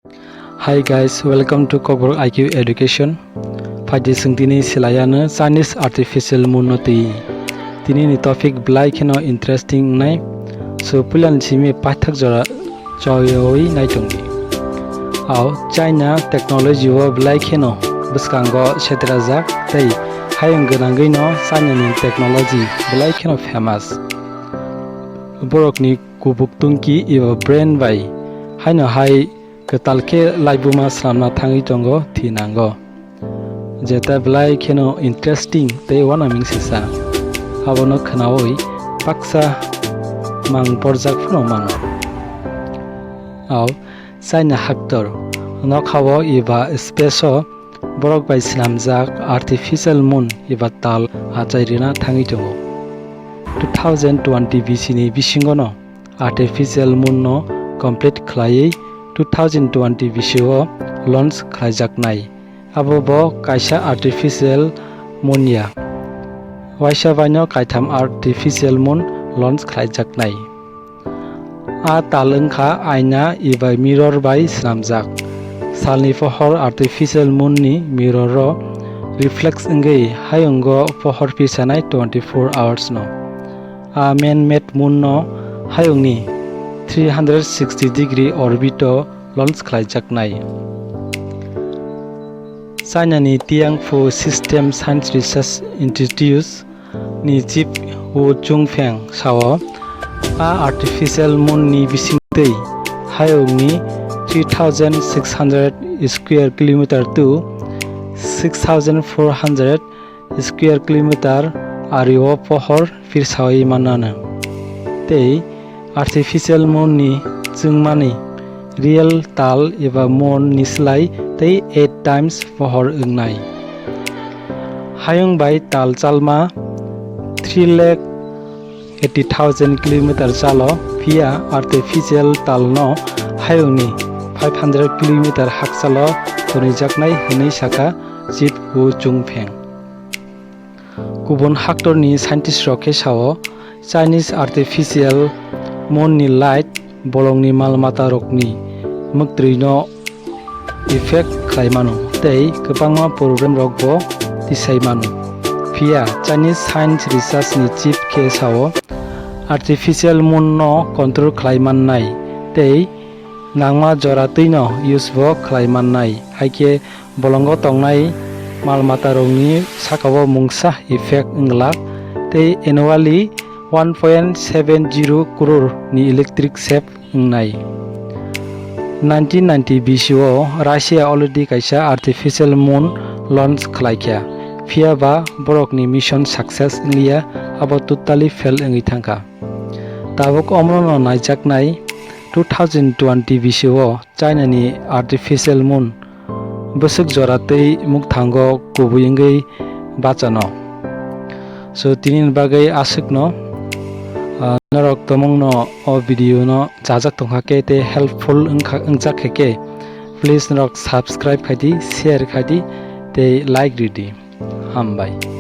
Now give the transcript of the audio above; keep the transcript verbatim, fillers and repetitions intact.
Hi guys, welcome to Kokborok I Q Education. Phaidi chwng tini silayano Chinese Artificial Moon no twi. Tini ni topic belai kheno interesting wngnai. So puilani simi paithak jora choyoi naitongdi. Ao China technology o belai kheno bwskango setrajak tei hayung gwnangwi no China ni technology belai kheno famous. Borokni kubuk tungki eba brain bai haino hai kwtal khe laibuma swnamna thangwi tongo, thinango. Jeta belai kheno interesting tei uanaming sisa. Abono khwnaui baksa mang borjak phano mano. Ao China haktor nokhao eba space o borok bai swnamjak artificial moon eba tal achai rina thangwi tongo. Two thousand twenty B C ni bisingono artificial moon no complete khlaiwi two thousand twenty B C o launch khlaijaknai. Abo bo kaisa artificial moon ya. Waisa baino kaitham artificial moon launch khlaijaknai. A tal wngkha aina eba mirror bai swnamjak. Salni pohor artificial moon ni mirror o reflect wngwi hayungo pohor pisanai twenty-four hours no. A man-made moon no hayungni three hundred sixty degree orbit o launch khlaijaknai. China ni Tianfu System Science Research Institute ni chief Wu Chungfeng sao, a artificial moon ni bisingtwi hayungni three thousand six hundred square kilometer to six thousand four hundred square kilometer ario pohor pirsawi mannano. Tei artificial moon ni chwngmani real tal eba moon ni slai tei eight times pohor wngnai. Hayung bai tal chalma three lakh eighty thousand kilometer chalo, phiya artificial tal no hayungni five hundred kilometer hakchalo tonijaknai hwnwi sakha Chief Wu Chungfeng. Kubun haktorni scientist rok khe sao, Chinese artificial moon ni light bolongni mal matarokni mwktwino effect khlai mano tei kwbangma problem rok bo tisai mano. Phiya Chinese science research ni chief khe sao, artificial moon no control khlai mannai tei nangma jora twino use bo khlai mannai, hai khe bolongo tongnai mal matarokni sakao mungsa effect wnglak tei annually one point seven zero crore ni electric save wngnai. Nineteen ninety B C o Russia already kaisa artificial moon launch khlaikha, phiya ba borokni mission success wngliya, abo totally fail wngwi thangkha. Tabuk omorokno naijaknai two thousand twenty B C o China ni artificial moon bwswk jora tei mukthango kubui wngwi bachano. So, tini ni bagwi aswkno, ah, norok tomungno o video no chajak tongkha khe tei helpful wngkha, wngjak khe khe, please norok subscribe khai di, share khai di tei like ridi. Hambai.